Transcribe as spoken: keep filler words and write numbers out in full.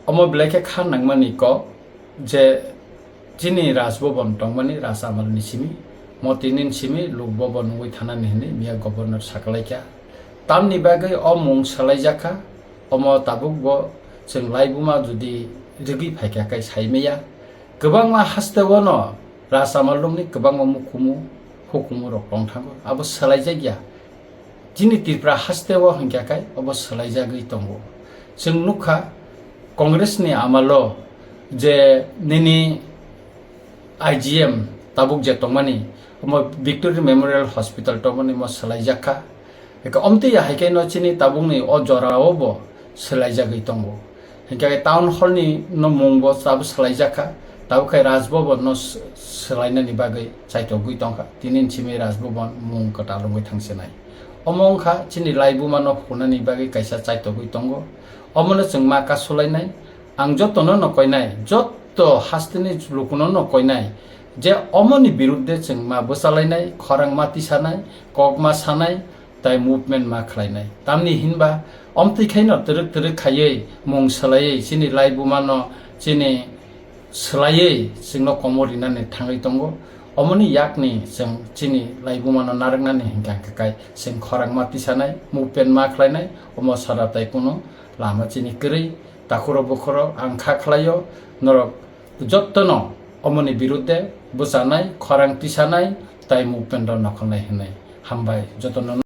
Omo belai khe kha nangmani kok je chini Raj Bhavan tongmani Raj Amal ni simi, mo tini ni simi Lok Bhavan wngwi thanani hinwi miya Governor sakalaikha. Tamni bagwi o mung swlaijakha, omo tabuk bo chwng laibuma jodi rwgwi phaikha khe saimaya. Kwbangma hasteo no Raj Amal rokni kwbangma mukumu hukumu rok tongthango, abo swlaijakya. Chini Tripura hasteo hwnkha khe obo swlaijagwi tongo. Chwng nukha Congress ni amalo je nini I G M tabuk je tongmani, omo Victory Memorial Hospital tongmani mo swlaijakha. Eka omtwi ya hai khe no chini tabukni o jorao bo swlaijagwi tongo. Hinkhe town hall ni no mung bo tabuk swlaijakha, tabuk khai Raj Bhavan no s-, swlainani bagwi chaitogwi tongkha. Tini ni simi Raj Bhavan mung kwtal wngwi thangsinai. Omo wngkha chini laibuma no hukunani bagwi kaisa chaitogwi tongo. Omono chwng ma kasulainai. Ang jotono no koinai, jotto hasteni lukuno no koinai je omoni birudde chwng ma bwchalainai, khorang ma tisanai, kok ma sanai, tai movement ma khlainai. Tamni hinba omtwi khaino twrwk twrwk khaiwi mung swlaiwi chini laibuma no chini swlaiwi chwngno komo rinani thangwi tongo. Omoni yakni chwng chini laibuma no narwknani hinkha hinkhe kai chwng khorang ma tisanai, movement ma khlainai, omo sara tai kunu lama chini kwrwi. Takhuro bukhuro ang kha khlaio, norok jottono omoni birudde bwchanai, khorang tisanai, tai movement rok nokholnai hinwi. Hambai jotono.